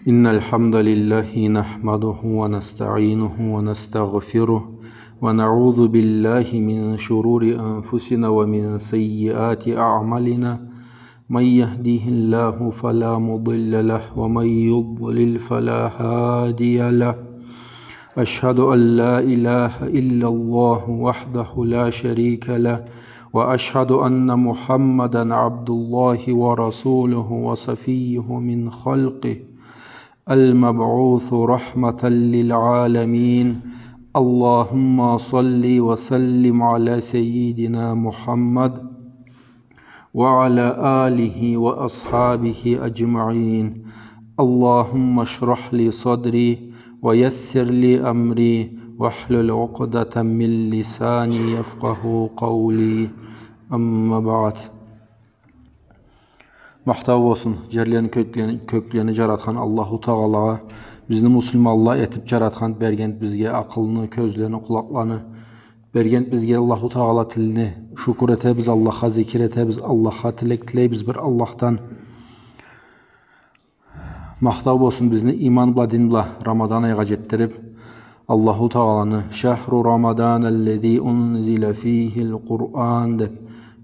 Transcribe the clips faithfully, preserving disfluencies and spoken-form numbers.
إن الحمد لله نحمده ونستعينه ونستغفره، ونعوذ بالله من شرور أنفسنا ومن سيئات أعمالنا. من يهديه الله فلا مضل له، ومن يضلل فلا هادي له. أشهد أن لا إله إلا الله وحده لا شريك له، وأشهد أن محمدا عبد الله ورسوله وصفيه من خلقه، المبعوث رحمة للعالمين. اللهم صل وسلم على سيدنا محمد وعلى آله وأصحابه أجمعين. اللهم اشرح لي صدري ويسر لي أمري واحلل عقدة من لساني يفقه قولي. أما بعد. Махтау болсун джерлени, кёклени, кёклени джаратхан Аллаху Тагъалагъа, бизни муслиманла этиб джаратхан, берген бизге акъылны, кёзлени, къулакъланы, берген бизге Аллаху Тагъала тилни. Шукур этебиз Аллахха, зикир этебиз Аллахха, тилек тилейбиз бир Аллахдан. Махтау болсун бизни иман бла, дин бла Рамадан айгъа джетдириб Аллаху Тагъаланы. «شهر رمضان الذي أنزل فيه القرآن» деб.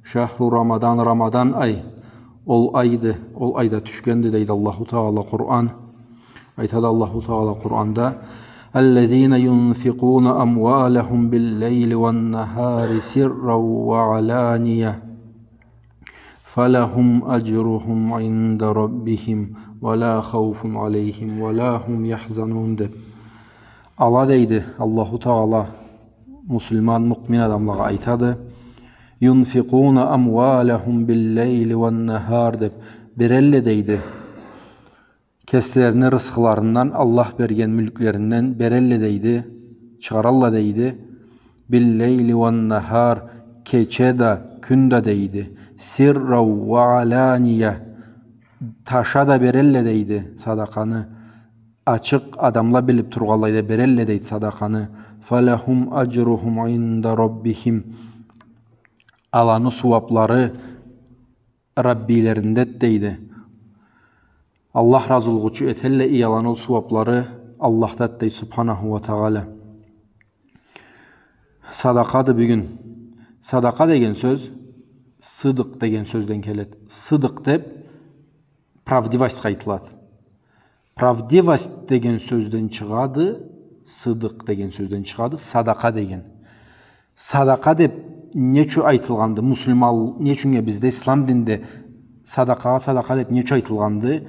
Шахру Рамадан, Рамадан ай. Ол айды, ол айда тюшгенди, дейди Аллаху Тагъала Къуран. Айтады Аллаху Тагъала Къуранда: «الذين ينفقون أموالهم بالليل والنهار سرا وعلانية فلهم أجرهم عند ربهم ولا خوف عليهم ولا هم يحزنون» деб. Ала, дейди Аллаху Тагъала, муслиман, муъмин адамлагъа айтады. «ينفقون أموالهم بالليل والنهار» деб. Берелле, дейди, кеслерини рысхыларындан, Аллах берген мюлклеринден берелле, дейди, чыгъаралла, дейди. «بالليل والنهار», кече да, кюн да, дейди. «سرا وعلانية», таша да берелле, дейди, садакъаны. Ачыкъ, адамла билиб тургъанлай да берелле, дейди, садакъаны. «فلهم أجرهم عند ربهم». Аланы сууаблары Раббилеринде, дейди. Аллах разылыгъы ючюн этелле, и аланы ол сууаблары Аллахда, дейди, Субханаху уа Тагъала. Садакъады бюгюн. Садакъа деген сёз сыдыкъ деген сёзден келеди. Сыдыкъ деб правдивостьха айтылады. Правдивость деген сёзден чыгъады, сыдыкъ деген сёзден чыгъады садакъа деген. Садакъа деб не ючюн айтылгъанды? Муслиман, не ючюннге бизде, ислам динде садакъагъа садакъа деб не ючюн айтылгъанды?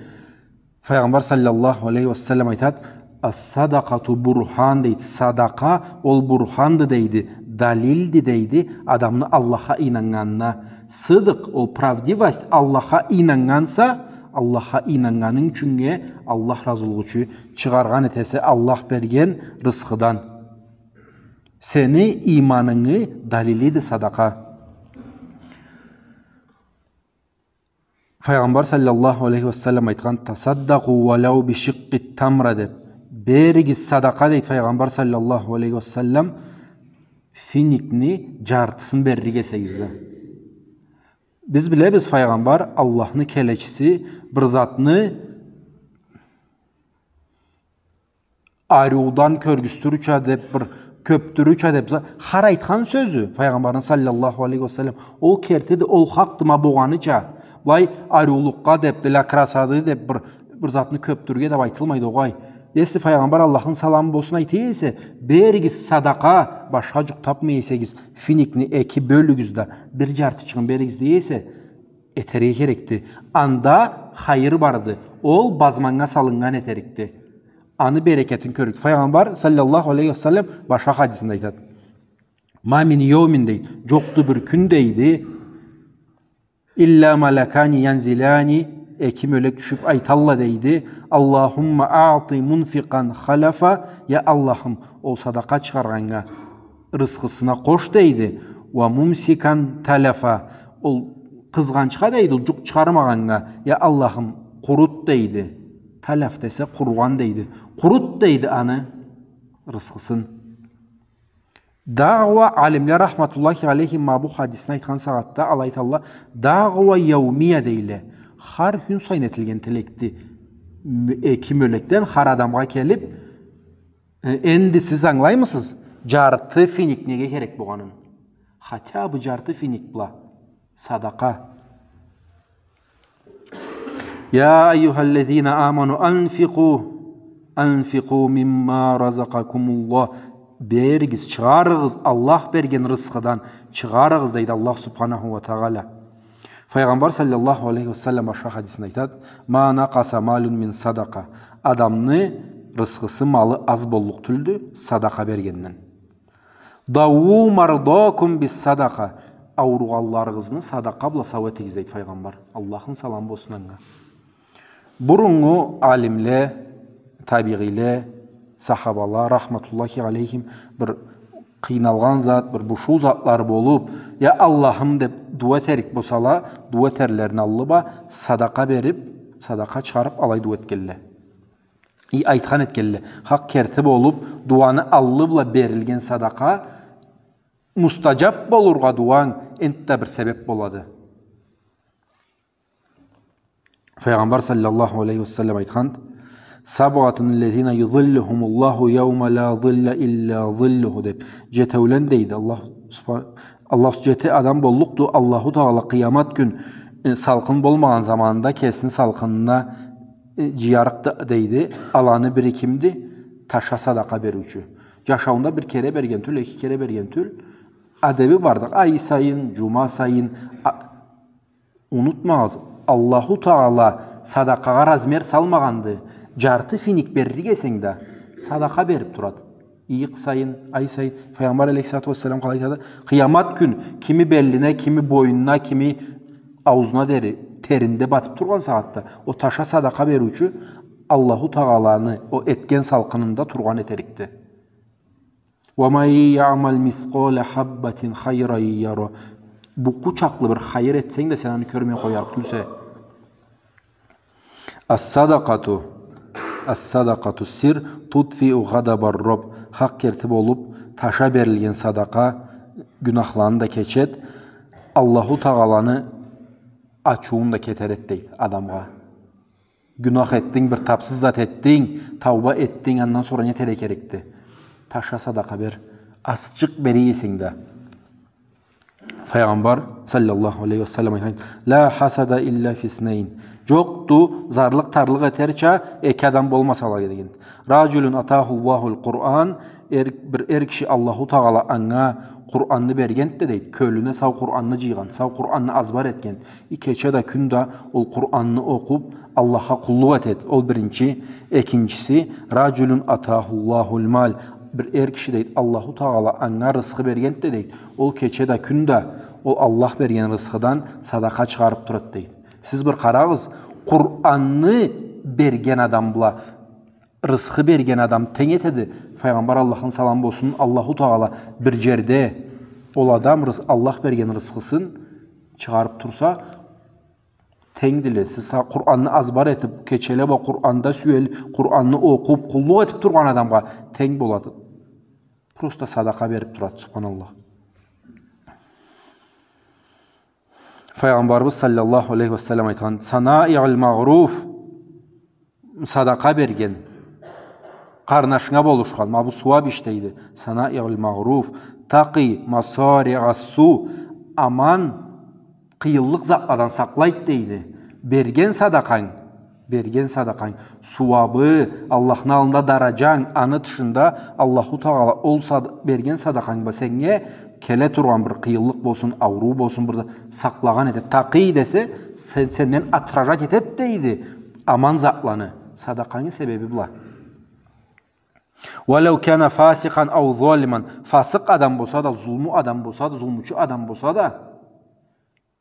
Файгъамбар саллаллаху алейхи ва саллам айтады: «الصدقة برهان», дейди. Садакъа ол бурханды, дейди, далилди, дейди, адамны Аллахха ийнаннганына. Сыдыкъ, ол правдивость, Аллахха ийнаннганса, Аллахха ийнаннганынг ючюннге, Аллах разылыгъы ючюн чыгъаргъан этесе Аллах берген рысхыдан. Сени ийманынгы далилиди садакъа. Файгъамбар саллаллаху алейхи ва саллам айтхан: «تصدقوا ولو بشق تمرة» деб. Беригиз садакъа, дейди Файгъамбар саллаллаху алейхи ва саллам, финикни джартысын берлик эсегиз да. Биз билебиз, Файгъамбар, Аллахны келечиси, бир затны ариудан кёргюзтюрча деб, бир кёбдюрча деб, за-, хар айтхан сёзю Файгъамбарны саллаллаху алейхи ва саллам, ол кертиди, ол хакъды, ма болгъаныча. Былай ариулукъгъа деб, для красоты деб, бир, бир затны кёбдюрге деб айтылмайды огъай. Если Файгъамбар, Аллахны саламы болсун, айта эсе, «Беригиз садакъа, башха джукъ табмай эсегиз, финикни эки бёлюгюз да, бир джартычыгъын беригиз» дей эсе, этерге керекди. Анда хайыр барды. Ол базманнга салыннган этерикди. Аны берекетин кёрлюкдю. Файгъамбар саллаллаху алейхи ва саллам башха хадисинде айтады. «ما من يوم», дейди. Джокъду бир кюн, дейди. «إلا ملكان ينزلان», эки мёлек тюшюб айталла, дейди. «اللهم أعط منفقا خلفا», я Аллахым, ол садакъа чыгъаргъаннга рысхысына къош, дейди. «وممسكا تلفا», ол къызгъанчха, дейди, ол джукъ чыгъармагъаннга, я Аллахым, къурут, дейди. Талаф десе къуругъан, дейди. Къурут, дейди, аны рысхысын. Дагъыуа алимле рахматуллахи алейхим ма бу хадисни айтхан сагъатда ала айталла, дагъыуа яумия дейле. Хар кюн сайын этилген тилекди. М-, эки мёлекден хар адамгъа келип, э, энди сиз ангылаймысыз, джарты финик неге керек болгъанын? Хотя бы джарты финик бла садакъа. يا أيها الذين آمنوا أنفقوا أنفقوا مما رزقكم الله. Беригиз, чыгъарыгъыз, Аллах берген рысхыдан чыгъарыгъыз, дейди Аллах субханаху ва тагъала. Файгъамбар саллаллаху алейхи ва саллам башха хадисинде айтады: ما نقص مال من صدقة. Адамны рысхысы, малы аз боллукъ тюлдю садакъа бергенден. داووا مرضاكم بالصدقة. Ауругъанларыгъызны садакъа бла сау этигиз, дейди Файгъамбар. Аллахны саламы болсун анга. Буруннгу алимле, табигъийле, сахабала, рахматуллахи алейхим, бир къыйналгъан зат, бир бушуу затлары болуп, я Аллахым деп дуа этерик болсала, дуа этерлерини аллы бла садакъа берип, садакъа чыгъарып, алай дуа этгенле. И айтхан этгенле, хакъ керти болуп, дуаны аллы бла берилген садакъа мустаджаб болургъа дуанг энтда бир себеп болады. Файгъамбар саллаллаху алейхи ва саллам айтхан: سبعة الذين يظلهم الله يوم لا ظل إلا ظله, деп. Джетеулен, дейди Аллах субха-, Аллах, джети адам боллукъду, Аллаху Тагъала къыямат кюн, э, салкъын болмагъан заманында кесини салкъынына, э, джыярыкъды, дейди. Аланы бири кимди? Таша садакъа бериучю. Джашауунда бир кере берген тюл, эки кере берген тюл. Адеби барды. Ай сайын, джума сайын, а-, Унутмагъыз, Аллаху Тагъала садакъагъа размер салмагъанды. Джарты финик беририк эсенг да, садакъа берип турады. Ыйыкъ сайын, ай сайын. Файгъамбар алейхиссалату вассалам къалай айтады? Къыямат кюн кими белине, кими бойнуна, кими аузуна дери, теринде батып тургъан сагъатда, ол таша садакъа бериучю Аллаху Тагъаланы ол этген салкъынында тургъан этерикди. ومن يعمل مثقال حبة خيرا يره. Букъу чакълы бир хайыр этсенг да, сен аны кёрмей къоярыкъ тюлсе. الصدقة، الصدقة سر تطفئ غضب الرب. Хакъ керти болуп, таша берилген садакъа гюнахланы да кечет, Аллаху Тагъаланы ачыуун да кетерет, дейди, адамгъа. Гюнах этдинг, бир тапсыз зат этдинг, тауба этдинг, андан сора не этерге керекди? Таша садакъа бер, азчыкъ бере эсенг да. Файгъамбар саллаллаху алейхи ва саллам айтхан: لا حسد إلا في اثنين. Джокъду зарлыкъ, тарлыкъ этерча эки адам болмасала деген. رجل آتاه الله القرآن, эр, бир эр киши Аллаху Тагъала анга Къуранны бергенди, дейди. Кёлюне сау Къуранны джыйгъан, сау Къуранны азбар этген. И кече да, кюн да ол Къуранны окъуп, Аллахха къуллукъ этет. Ол биринчи. Экинчиси, رجل آتاه الله المال. Бир эр киши, дейди, Аллаху Тагъала анга рысхы бергенди, дейди. Ол кече да, кюн да ол Аллах берген рысхыдан садакъа чыгъарып турат, дейди. Сиз бир къарагъыз, Къуранны берген адам бла рысхы берген адам тенг этеди. Файгъамбар, Аллахны саламы болсун, Аллаху Тагъала бир джерде ол адам рыс-, Аллах берген рысхысын чыгъарып турса, тенгдиле. Сиз са-, Къуранны азбар этип, кечеле бла Къуранда сюелип, Къуранны окъуп, къуллукъ этип тургъан адамгъа тенг болады. Просто садакъа берип турады, субханаллах. Файгъамбарыбыз саллаллаху алейхи ва саллам айтхан: صنائع المعروف, садакъа берген, къарнашынга болушхан, ма бу сууап иш, дейди. صنائع المعروف تقي مصارع السوء, аман, къыйынлыкъ затладан сакълайды, дейди. Берген садакъанг, берген садакъанг, сууабы, Аллахны аллында дараджанг, аны тышында Аллаху Тагъала ол сад-, берген садакъанг бла сеннге келе тургъан бир къыйынлыкъ болсун, ауруу болсун, бир за-, сакълагъан этет. Такъый десе, сен-, сенден отражать этет, дейди, аман затланы. Садакъаны себеби бла. ولو كان فاسقا أو ظالما. Фасыкъ адам болса да, зулму адам болса да, зулмучу адам болса да,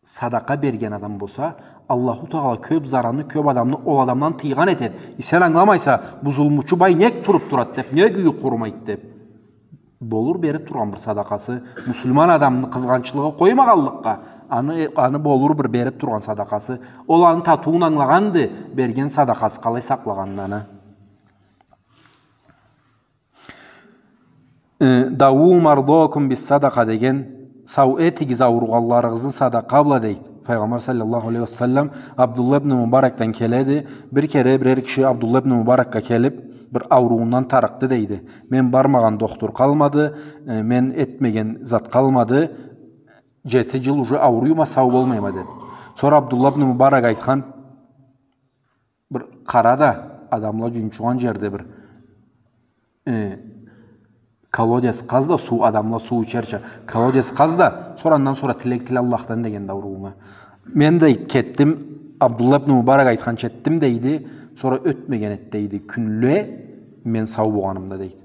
садакъа берген адам болса, Аллаху Тагъала кёп заранны, кёп адамны ол адамдан тыйгъан этет. И сен ангыламайса, бу зулмучу бай нек туруп турат деп, нек юйю къурумайт деп. Болур берип тургъан бир садакъасы, муслиман адамны къызгъанчлыгъы къоймагъанлыкъгъа, аны, аны болур бир берип тургъан садакъасы. Ол аны татыуун ангылагъанды, берген садакъасы къалай сакълагъанын аны. Э, داووا مرضاكم بالصدقة деген, сау этигиз ауругъанларыгъызны садакъа бла, дейди. Файгъамбар саллаллаху алейхи ва саллам Абдулла ибн Мубаракдан келеди. Бир кере бирер киши Абдулла ибн Мубаракга келип, бир ауруундан тарыкъды дейди. Мен бармагъан дохтур къалмады, э, мен этмеген зат къалмады. Джети джыл уже ауруйма, сау болмайма деп. Сора Абдулла ибн Мубарак айтхан, бир къара да, адамла джунчугъан джерде бир, э, колодец къаз да суу, адамла суу ичерча. Колодец къаз да, сора андан сора тилек тиле Аллахдан дегенди ауруунга. Мен да кетдим, Абдулла ибн Мубарак айтханча этдим дейди, сора ётмеген эди дейди кюнле, мен сау болгъанымда дейди.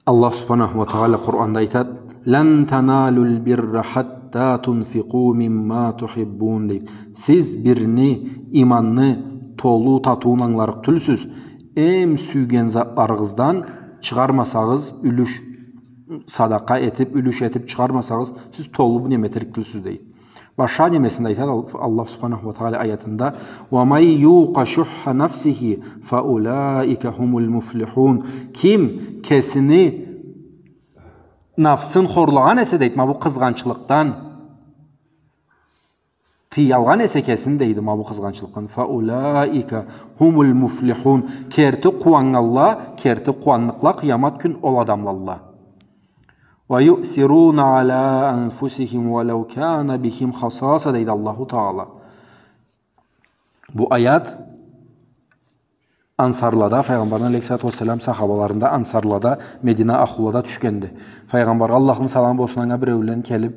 Аллах субханаху ва тагъала Къуранда айтады: «Лан таналул бирра хатта тунфикъу мимма тухиббун», — дейди. Сиз бирни, иманны толу татыуун ангыларыкъ тюлсюз, эм сюйген затларыгъыздан чыгъармасагъыз юлюш, садакъа этип, юлюш этип чыгъармасагъыз, сиз толу неме этерик тюлсюз, дейди. Башха немесинде айтады Ал-, Аллах субханаху ва тагъала аятында: «Ва ман юкъа шухха нафсихи фа улаика хумул муфлихун». Ким кесини нафсын хорлагъан эсе, дейди, ма бу къызгъанчлыкъдан тыялгъан эсе кесин, дейди, ма бу къызгъанчлыкъдан, «фа улаика хумул муфлихун». Керти къууаннганла, керти къууанныкъла къыямат кюн ол адамлалла. «Ва юъсируна аля анфусихим ва лау кана бихим хасаса», дейди Аллаху Тагъала. Бу аят ансарлада, Файгъамбарны алейхиссалату вассалам сахабаларында, ансарлада, Медина ахлулада тюшгенди. Файгъамбаргъа, Аллахны саламы болсун анга, биреулен келип,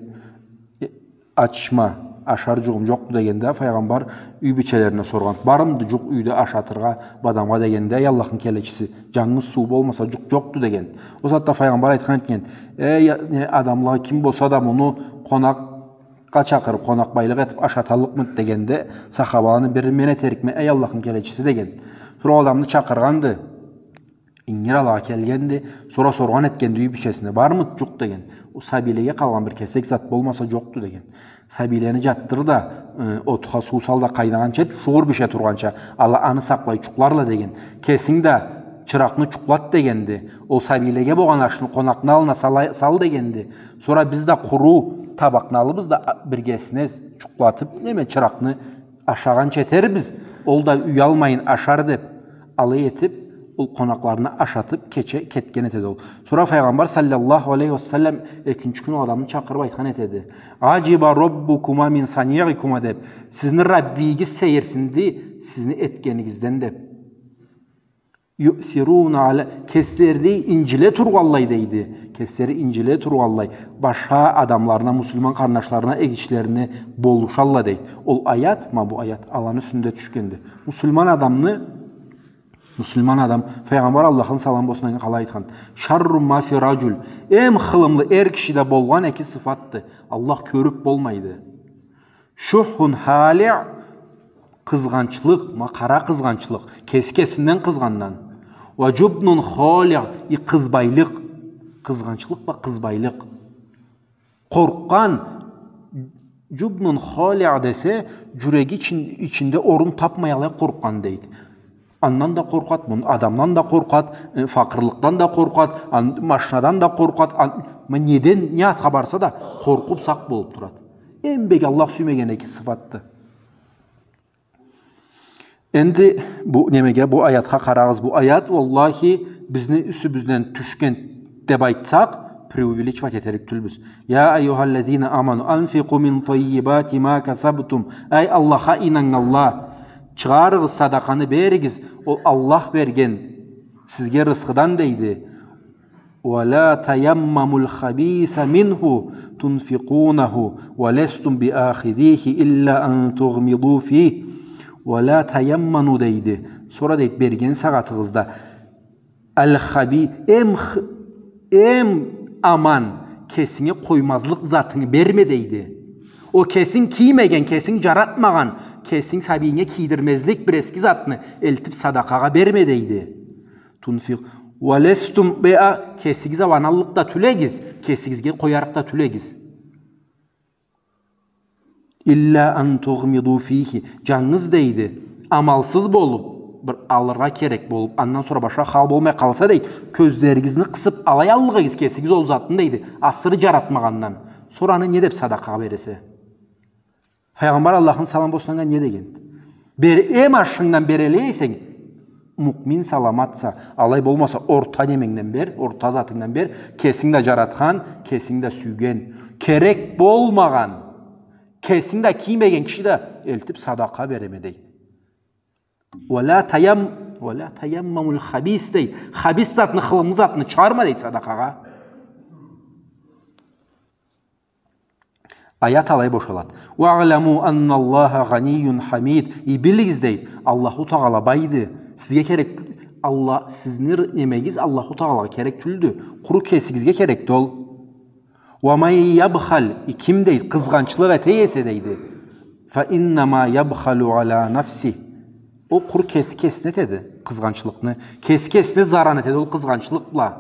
«Э, ачма, ашар джугъум джокъду», дегенде, Файгъамбар юй бийчелерине соргъан: «Бармыды джукъ юйде ашатыргъа бу адамгъа?» дегенде, «Эй Аллахны келечиси, джангыз суу болмаса джукъ джокъду», деген. Ол сагъатда Файгъамбар айтхан экен: «Эй, я-, не, адамла, ким болса да муну къонакъгъа чакъырып, къонакъбайлыкъ этип ашаталлыкъмыды?» дегенде, сахабаланы бири: «Мен этерикме, эй Аллахны келечиси», деген. Сора ол адамны чакъыргъанды. Ингир алагъа келгенди, сора соргъан этгенди юй бийчесине: «Бармыды джукъ?» деген. «Ол сабийлеге къалгъан бир кесек зат болмаса джокъду», деген. «Сабийлени джатдыр да, э, отха суу сал да къайнагъанча эт, шугъур бише тургъанча, ала аны сакълай джукъларла», деген. «Кесинг да чыракъны джукълат», дегенди. «Ол сабийлеге болгъан ашны къонакъны аллына сала-, сал», дегенди. Сора биз да къуру табакъны алыбыз да, а, биргесине джукълатып, неме, чыракъны ашагъанча этербиз, ол да уялмайын ашар деп, алай этип, ол къонакъларына ашатып, кече кетген этеди ол. Сора Файгъамбар саллаллаху алейхи ва саллам экинчи кюн ол адамны чакъырып айтхан этеди: «Аджиба Роббукума мин саниикума», деп, «Сизни Раббигиз сейирсинди сизни этгенигизден», деп. «Юъсируна аля», кеслери инджиле тургъанлай, дейди. Кеслери инджиле тургъанлай, башха адамларына, муслиман къарнашларына, эгичлерине болушалла, дейди. Ол аят, ма бу аят, аланы юсюнде тюшгенди. Муслиман адамны, муслиман адам, Файгъамбар, Аллахны саламы болсун анга, къалай айтхан: «Шарру ма фи раджул». Эм хылымлы эр кишиде болгъан эки сыфатды. Аллах кёрюп болмайды. «Шуххун халиъ», къызгъанчлыкъ, ма къара къызгъанчлыкъ, кеси кесинден къызгъаннган. «Ва джубнун халиъ», и къызбайлыкъ. Къызгъанчлыкъ бла къызбайлыкъ. Къоркъгъан, «джубнун халиъ» десе, джюреги ичин-, ичинде орун тапмай алай къоркъгъан, дейди. Андан да къоркъады, мун-, адамдан да къоркъады, э, факъырлыкъдан да къоркъады, ан-, машинадан да къоркъады, ан-, ма неден, не затха барса да къоркъуп, сакъ болуп турады. Эм бек Аллах сюймеген эки сыфатды. Энди бу немеге, бу аятха къарагъыз. Бу аят, уаллахи, бизни юсюбюзден тюшген деп айтсакъ, преувеличивать этерик тюлбюз. «Я айюхаллазина аману, анфикъу мин таййибати ма касабтум». Эй Аллахха ийнаннганла, чыгъарыгъыз садакъаны, беригиз ол Аллах берген сизге рысхыдан, дейди. «Ва ла таяммамул хабиса минху тунфикъунаху ва ластум би ахизихи илля ан тугъмиду фих». «Ва ла таямману», дейди. Сора, дейди, берген сагъатыгъызда, «Аль-хаби-, эм х-, эм аман кесинге къоймазлыкъ затынгы берме», дейди. Ол кесинг киймеген, кесинг джаратмагъан, кесинг сабийинге кийдирмезлик бир эски затны элтип садакъагъа берме, дейди. «Тунфикъ-, ва ластум би а-, кесигиз аланлыкъ да тюлегиз, кесигизге къоярыкъ да тюлегиз». «Илля ан тугъмиду фихи». Джангыз, дейди, амалсыз болуп, бир алыргъа керек болуп, андан сора башха хал болмай къалса, дейди, кёзлеригизни къысып алай аллыгъыгъыз кесигиз ол затны, дейди, асыры джаратмагъандан. Сора аны не деп садакъагъа бересе? Файгъамбар, Аллахны саламы болсун анга, не деген? Бер, эм ашхынгдан берелле эсенг, муъмин саламатса, алай болмаса, орта неменгден бер, орта затынгдан бер, кесинг да джаратхан, кесинг да сюйген, керек болмагъан, кесинг да киймеген киши да элтип садакъа береме, дейди. «Уа ля таям-, уа ля таяммамуль хабис», дейди. Хабис затны, хылымлы затны чыгъарма, дейди, садакъагъа. Аят алай бошалады. «Уаъламу анналлаха гъанийюн хамид». И билигиз, дейди, Аллаху Тагъала байды. Сизге керек, Алла-, сизни р-, немегиз Аллаху Тагъалагъа керек тюлдю. Къуру кесигизге керекди ол. «Уа ман ябхал», и ким, дейди, къызгъанчлыкъ эте эсе, дейди, «фа иннама ябхалу аля нафсих». Ол къуру кеси кесине этеди къызгъанчлыкъны. Кеси кесине заран этеди ол къызгъанчлыкъ бла.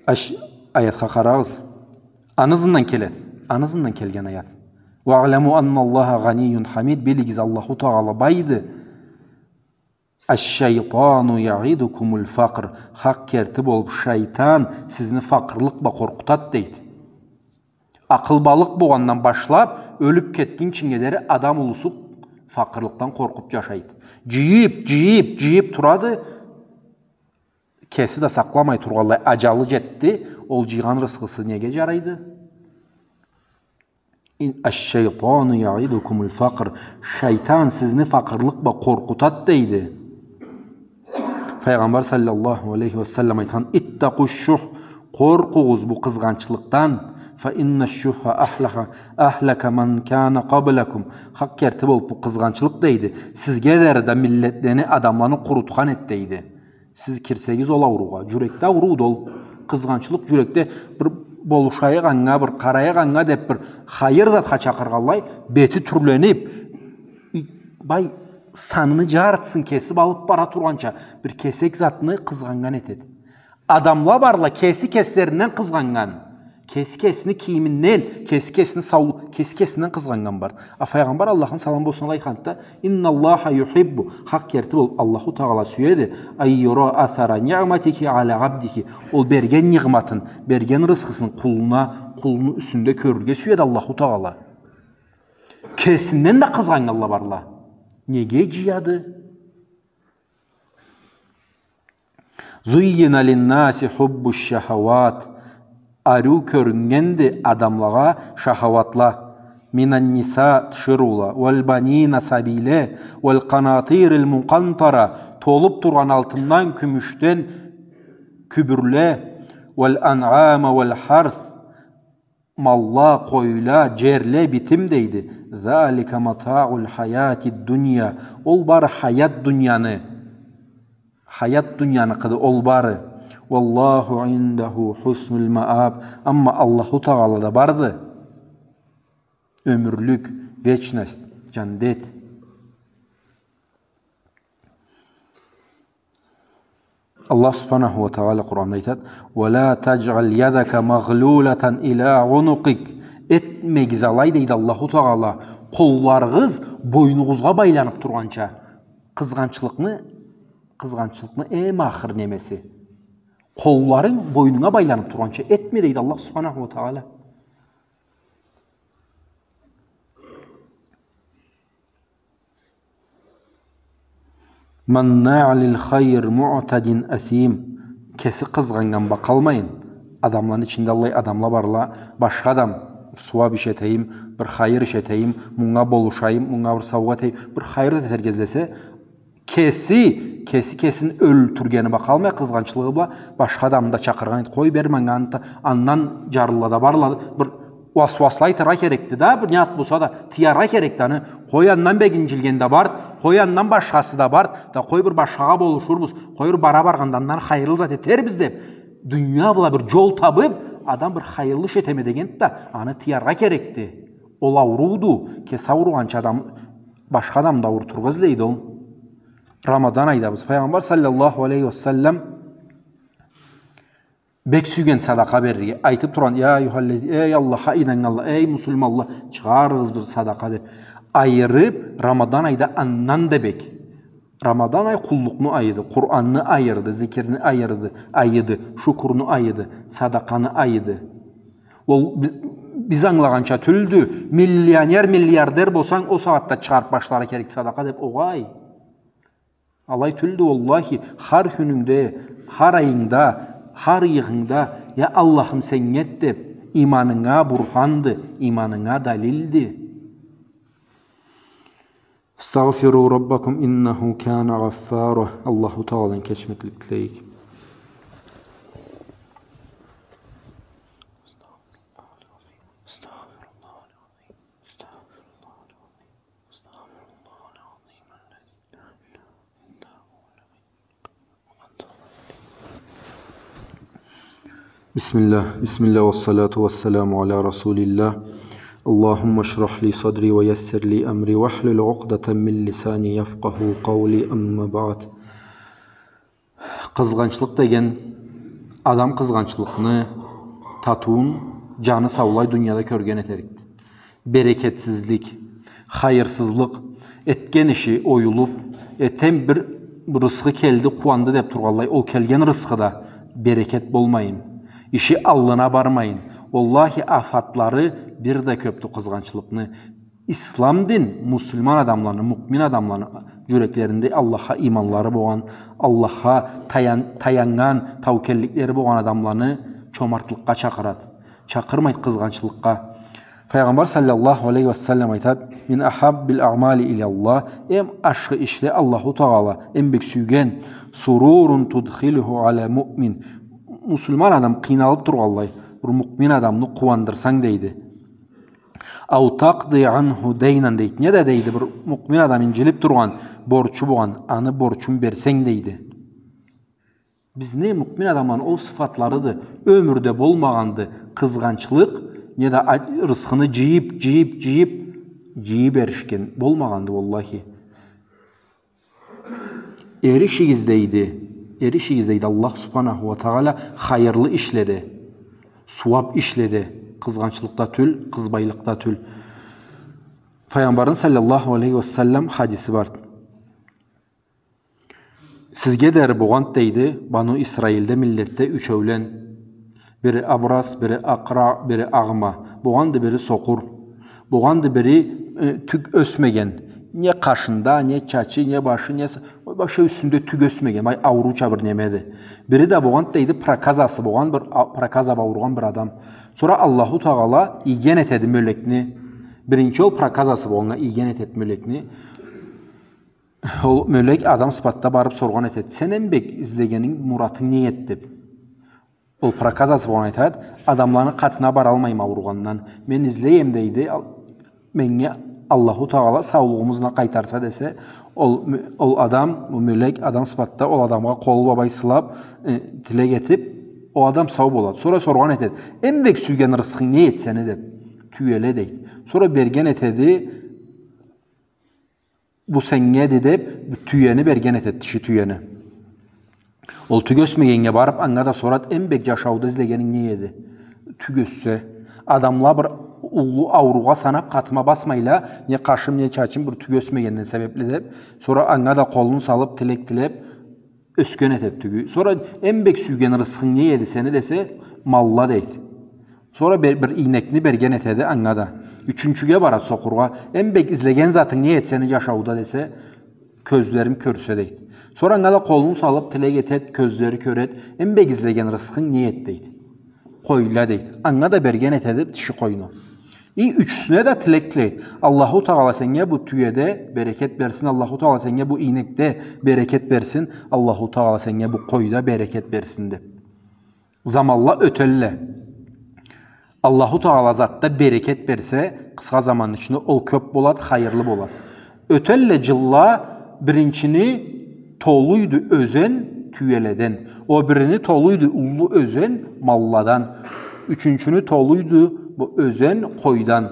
Аш-, аятха къарагъыз. Аны ызындан келеди. Аны ызындан келген аят. «Уаъламу анналлаха гъанийюн хамид». Билигиз, Аллаху Тагъала байды. «Аш-шайтану яъидукумуль факър». Хакъ керти болуп, шайтан сизни факъырлыкъ бла къоркъутады, дейди. Акъылбалыкъ болгъандан башлап, ёлюп кетгинчинге дери адам улусу факъырлыкъдан къоркъуп джашайды. Джыйып, джыйып, джыйып турады. Кеси да сакъламай тургъанлай, аджалы джетди. Ол джыйгъан рысхысы неге джарайды? Ин-, «Аш-шайтану яъидукумуль факър». Шайтан сизни факъырлыкъ бла къоркъутады, дейди. Файгъамбар саллаллаху алейхи ва саллам айтхан: «Иттакъуш-шух». Къоркъугъуз бу къызгъанчлыкъдан. «Фа иннаш-шухха ахлаха, ахлака ман кана къаблакум». Хакъ керти болуп, бу къызгъанчлыкъ, дейди, сизге дери да миллетлени, адамланы къурутхан эди, дейди. Сиз кирсегиз ол ауруугъа. Джюрекде аурууду ол. Къызгъанчлыкъ джюрекде, бир болушайыкъ анга, бир къарайыкъ анга деп, бир хайыр затха чакъыргъанлай, бети тюрленип, и-, бай, саныны джартысын кесип алып бара тургъанча, бир кесек затны къызгъаннган этеди. Адамла барла кеси кеслеринден къызгъаннган. Кеси кесини кийиминден, кеси кесини саулу-, кеси кесинден къызгъаннган бар. А Файгъамбар, Аллахны саламы болсун, алай айтханды да: «Инналлаха юхиббу», хакъ керти болуп, Аллаху Тагъала сюеди, «ан юра асара ниъматихи аля абдихи», ол берген ниъматын, берген рысхысын къулуна, къулуну юсюнде кёрюрге сюеди Аллаху Тагъала. Кесинден да къызгъаннганла барла. Неге джыяды? «Зуййина линнаси хуббу шахават». Ариу кёрюннгенди адамлагъа шахаватла. «Минан ниса», тиширыула, «валбанина», сабийле, «валкъанатирил мукъантара», толуп тургъан алтындан, кюмюшден кюбюрле, «валанъама валхарс», малла, къойла, джерле, битим, дейди. «Залика матаъуль хаяти дунья». Ол бары хаят дуньяны, хаят дуньяныкъыды ол бары. «Уаллаху индаху хуснул мааб». Амма Аллаху Тагъалада барды ёмюрлюк, вечность, джандет. Аллах субханаху ва тагъала Къуранда айтады: «Ва ла таджъал ядака маглулатан ила унукъик». Этмегиз алай, дейди Аллаху Тагъала, къолларыгъыз бойнугъузгъа байланып тургъанча. Къызгъанчлыкъны, къызгъанчлыкъны эм ахыр немеси. Къолларынг бойнунга байланып тургъанча этме, дейди Аллах субханаху ва тагъала. «Маннаъ лил хайр муътадин асим». Кеси къызгъаннган бла къалмайын. Адамланы ичинде аллай адамла барла, башха адам, бир сууап иш этейим, бир хайыр иш этейим, мунга болушайым, мунга бир саугъа этейим, бир хайыр зат этерге излесе, кеси, кеси кесин ёлтюргени бла къалмай, къызгъанчлыгъы бла, башха адамны да чакъыргъан эди. Къой, бер манга аны да, андан джарлыла да барла, бир уасуасла айтыргъа керекди да, бир не зат болса да, тыяргъа керекди аны. Къой, андан бек инджилген да барды, къой, андан башхасы да барды, да къой, бир башхагъа болушурбуз, къой, бир бара баргъанда андан хайырлы зат этербиз деп, дуния бла бир джол табып, адам бир хайырлы иш этеме дегенди да, аны тыяргъа керекди. Ол аурууду, кеси ауругъанча адам, башха адамны да аурутургъа излейди ол. Рамадан айдабыз. Файгъамбар саллаллаху алейхи ва саллам бек сюйген садакъа берирге. Айтып тургъан: «Я айюхаллази-, эй Аллахха ийнаннганла, эй муслиманла, чыгъарыгъыз бир садакъа», — деп. Айырып, Рамадан айда андан да бек. Рамадан ай къуллукъну айыды, Къуранны айырды, зикирни айырды, айыды, шукурну айыды, садакъаны айыды. Ол би-, биз ангылагъанча тюлдю, миллионер, миллиардер болсанг, ол сагъатда чыгъарып башларгъа керек садакъа деп, огъай. Алай тюлдю, уаллахи, хар кюнюнгде, хар айынгда, хар ыйыгъынгда, я Аллахым, сеннге эт деп, иманынга бурханды, иманынга далилди. استغفروا ربكم إنه كان غفارا. Аллаху Тагъаладан кечмеклик тилейик. بسم الله، بسم الله والصلاة والسلام على رسول الله. اللهم اشرح لي صدري ويسر لي أمري واحلل عقدة من لساني يفقهوا قولي، أما بعد. Къызгъанчлыкъ деген, адам къызгъанчлыкъны татыуун джаны саулай дунияда кёрген этерикди. Берекетсизлик, хайырсызлыкъ, этген иши оюлуп, эртден бир рысхы келди, къууанды деп тургъанлай, ол келген рысхыда берекет болмайын, иши аллына бармайын. Уаллахи, афатлары бир да кёпдю къызгъанчлыкъны. Ислам дин муслиман адамланы, муъмин адамланы джюреклеринде Аллахха иманлары болгъан, Аллахха таян-, таяннган, таукелликлери болгъан адамланы чомартлыкъгъа чакъырады. Чакъырмайды къызгъанчлыкъгъа. Файгъамбар саллаллаху алейхи ва саллам айтады: من أحب الأعمال إلى الله, эм ашхы ишле Аллаху Тагъала эм бек сюйген, سرور تدخله على مؤمن, муслиман адам къыйналып тургъанлай, бир муъмин адамны къууандырсанг, дейди. أو تقضي عنه دينا, дейди. Не да, дейди, бир муъмин адам инджилип тургъан, борчу болгъан, аны борчун берсенг, дейди. Бизни муъмин адамланы ол сыфатларыды. Ёмюрде болмагъанды къызгъанчлыкъ, не да а-, рысхыны джыйып, джыйып, джыйып, джыйып эришген болмагъанды, уаллахи. Эришигиз, дейди. Эришигиз, дейди Аллах субханаху ва тагъала, хайырлы ишледе, сууап ишледе, къызгъанчлыкъда тюл, къызбайлыкъда тюл. Файгъамбарны саллаллаху алейхи ва саллам хадиси бар. Сизге дери болгъанд, дейди, Бану Исраилде, миллетде ючеулен. Бири абрас, бири акъра, бири агъма. Болгъанды бири сокъур. Болгъанды бири, э, тюк ёсмеген. Не къашында, не чачы, не башы, не с-, вообще юсюнде тюк ёсмеген. Бай, аурууча бир немеди. Бири да болгъанд, дейди, проказасы болгъан бир, а, проказа бла ауругъан бир адам. Сора Аллаху Тагъала ийген этеди мёлекни. Биринчи ол проказасы болгъаннга ийген этеди мёлекни. Ол мёлек адам сыфатда барып соргъан этеди: «Сен эм бек излегенинг, муратынг не эди?» — деп. Ол проказасы болгъан айтады: «Адамланы къатына баралмайма ауругъандан. Мен излейме, — дейди, — ал-, меннге Аллаху Тагъала саулугъуму ызына къайтарса», — десе, ол мё-, ол адам, ол мёлек адам сыфатда ол адамгъа къолу бла бай сылап, э, тилек этип, ол адам сау болады. Сора соргъан этеди: «Эм бек сюйген рысхынг не эди сени?» — деп. «Тюеле», — дейди. Сора берген этеди, «Бу сеннге эди», — деп, бу тюени берген этеди, тиши тюени. Ол тюк ёсмегеннге барып, анга да сорады: «Эм бек джашауда излегенинг не эди?» «Тюк ёссе». Адамла бир уллу ауругъа санап, къатыма басмайла, не къашым, не чачым, бир тюк ёсмегенден себепли деп. Сора анга да къолун салып, тилек тилеп, ёсген этеди тюгю. Сора: «Эм бек сюйген рысхынг не эди сени?» — десе, «Малла», — дейди. Сора бир, бир ийнекни берген этеди анга да. Ючюнчюге барады сокъургъа. «Эм бек излеген затынг не эди сени джашауда?» — десе, «Кёзлерим кёрсе», — дейди. Сора анга да къолун салып, тилек этеди, кёзлери кёреди. «Эм бек излеген рысхынг не эди?» — дейди. «Къойла», — дейди. Анга да берген этеди тиши къойну. И ючюсюне да тилек тилейди. «Аллаху Тагъала сеннге бу тюеде берекет берсин, Аллаху Тагъала сеннге бу ийнекде берекет берсин, Аллаху Тагъала сеннге бу къойда берекет берсин», — деп. Заманла ётелле. Аллаху Тагъала затда берекет берсе, къысха заманны ичинде ол кёп болады, хайырлы болады. Ётелле джылла, биринчини толуйду ёзен тюеледен, о бирини толуйду уллу ёзен малладан, ючюнчюню толуйду бу ёзен къойдан.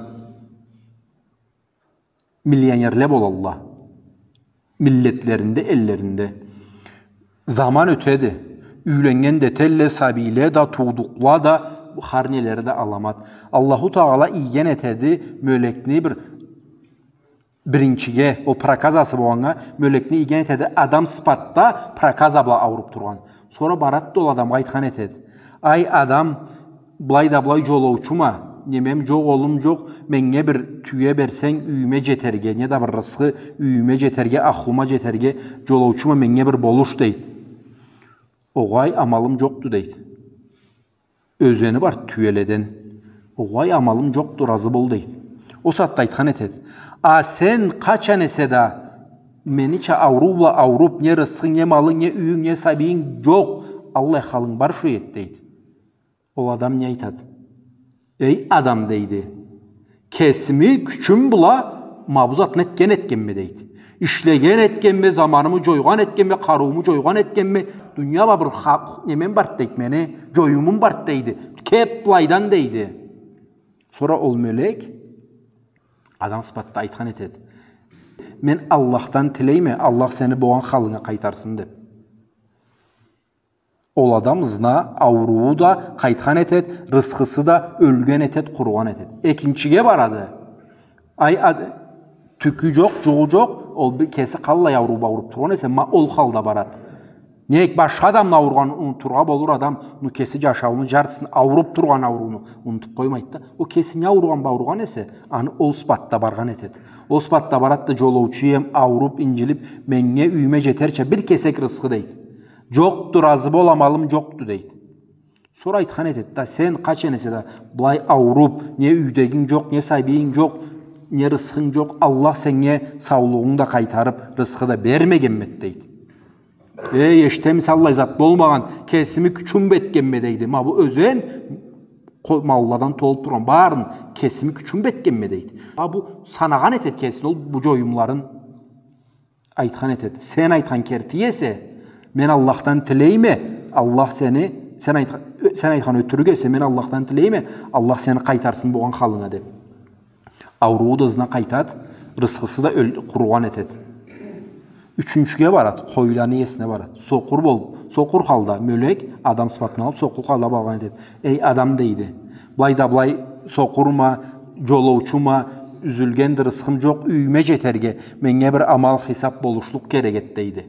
Миллионерле болалла. Миллетлеринде, эллеринде. Заман ётеди. Юйленнген да этелле, сабийле да, туудукъла да, хар нелери да аламат. Аллаху Тагъала ийген этеди мёлекни бир Биринчиге, ол проказасы болгъаннга, мёлекни ийген этеди, адам сыпатда проказа бла ауруп тургъан. Сора барад да ол адамгъа айтхан этед: «Ай, адам, былай да былай джолоучума, немем джокъ, олум джокъ, меннге бир тюе берсенг, юйюме джетерге, не да бир рысхы, юйюме джетерге, ахлума джетерге, джолоучума, меннге бир болуш», — дейд. «Огъай, амалым джокъду», — дейд. Ёзени бар тюеледен. «Огъай, амалым джокъду, разы бол», — дейд. Ол сагъатда айтхан этед: «А сен къачан эсе да менича ауруу бла ауруп, не рысхынг, не малынг, не юйюнг, не сабийинг джокъ, аллай халынг бар шо эд», — дейд. Ол адам не айтад? «Эй адам, — дейди, — кесими кючюм бла ма бу затны этген этгенме, — дейди. — Ишлеген этгенме, заманымы джойгъан этгенме, къарыууму джойгъан этгенме, дуния бла бир ха-, немем барды, — дейди, — мени джоюмум барды, — дейди. — Кет былайдан», — дейди. Сора ол мёлек адам сыпатда айтхан этед: «Мен Аллахдан тилейме, Аллах сени болгъан халынга къайтарсын», — деп. Ол адам ызына ауруу да къайтхан этед, рысхысы да ёлген этед, къуругъан этед. Экинчиге барады. Ай, ад-, тюкю джокъ, джугъу джокъ, ол бир кеси къаллай ауруу бла ауруп тургъан эсе, ма ол халда барад. Нек башха адамны ауругъанын унутургъа болур адам, но кеси джашаууну джартысын ауруп тургъан аурууну унутуп къоймайд да. Ол кеси не ауругъан бла ауругъан эсе, аны ол сыпатда баргъан этед. Ол сыпатда барад да: «Джолоучу эм, ауруп, инджилип, меннге юйюме джетерча бир кесек рысхы», — дейд. «Джокъду, разы бол, амалым джокъду», — дейд. Сора айтхан этед да: «Сен къачан эсе да былай ауруп, не юйдегинг джокъ, не сабийинг джокъ, не рысхынг джокъ, Аллах сеннге саулугъунгу да къайтарып, рысхы да бермегенмед», — дейд. «Эй, эшитемисе, аллай зат болмагъан, кесими кючюм бла этгенме, — дейди. — Ма бу ёзен къо-, малладан толуп тургъан барын кесими кючюм бла этгенме», — дейди. Ма бу санагъан этед кесини ол бу джоюмларын. Айтхан этед: «Сен айтхан керти эсе, мен Аллахдан тилейме, Аллах сени, сен айтха-, сен айтхан ётюрюк эсе, мен Аллахдан тилейме, Аллах сени къайтарсын болгъан халынга», — деп. Ауруу да ызына къайтад, рысхысы да ёл-, къуругъан этед. Ючюнчюге барад, къойланы иесине барад. Сокъур бол-, сокъур халда мёлек адам сыпатын алып, сокъур халда баргъан этед. «Эй адам, — дейди, — былай да былай сокъурма, джолоучума, юзюлгенди, рысхым джокъ, юйюме джетерге меннге бир амал, хисап болушлукъ керек эд», — дейди.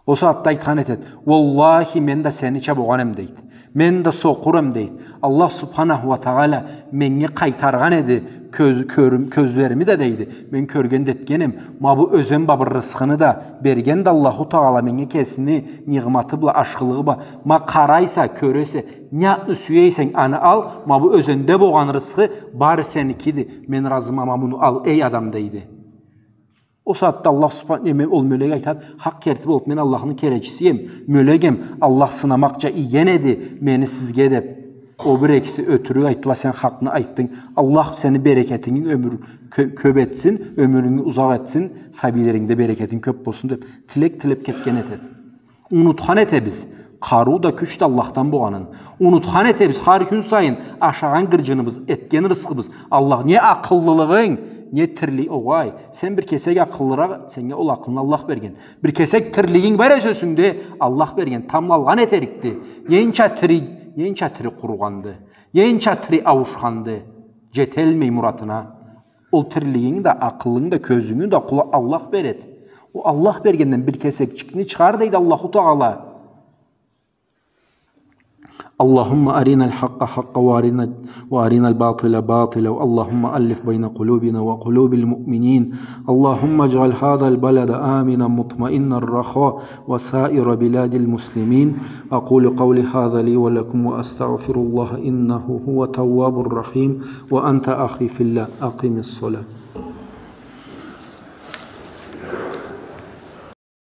Ол сагъатда айтхан этед: «Уаллахи, мен да сенича болгъан эм, — дейди. — Мен да сокъур эм, — дейди. — Аллах субханаху уа тагъала меннге къайтаргъан эди кёз-, кёрюм-, кёзлерими да, — дейди. — Мен кёрген да этген эм. Ма бу ёзен бла бир рысхыны да берген да Аллаху Тагъала меннге кесини нигъматы бла, ашхылыгъы бла. Ма къарайса, кёресе, не затны сюе эсенг, аны ал, ма бу ёзенде болгъан рысхы бары сеникиди. Мен разыма, ма муну ал, эй адам», — дейди. Ол сагъатда Аллах субхан-, неме, ол мёлек айтад: «Хакъ керти болуп, мен Аллахны келечиси эм, мёлек эм, Аллах сынамакъча ийген эди мени сизге», — деп. Ол бир экиси ётюрюк айтдыла: «Сен хакъны айтдынг. Аллах сени берекетинги ёмюр кё-, кёп этсин, ёмюрюнгю узакъ этсин, сабийлеринги да берекетинги кёп болсун», — деп, тилек тилеп кетген этед. Унутхан этебиз къарыу да, кюч да Аллахдан болгъанын. Унутхан этебиз хар кюн сайын ашагъан гырджыныбыз, этген рысхыбыз Аллах. Не акъыллылыгъынг, не тирли-, огъай, сен бир кесек акъыллыракъ, сеннге ол акъылны Аллах берген. Бир кесек тирлигинг бар эсе ёзюнгде, Аллах берген, тамбла алгъан этерикди. Ненча тири, ненча тири къуругъанды, ненча тири ауушханды, джетелмей муратына. Ол тирлигинги да, акъылынгы да, кёзюнгю да къулу Аллах беред. Ол Аллах бергенден бир кесекчикни чыгъар, дейди Аллаху Тагъала. اللهم أرنا الحق حقا وأرنا، وأرنا الباطل باطلا. اللهم ألف بين قلوبنا وقلوب المؤمنين. اللهم اجعل هذا البلد آمنا مطمئنا رخاء وسائر بلاد المسلمين. أقول قولي هذا لي ولكم وأستغفر الله إنه هو التواب الرحيم. وأنت أخي في الله أقم الصلاة.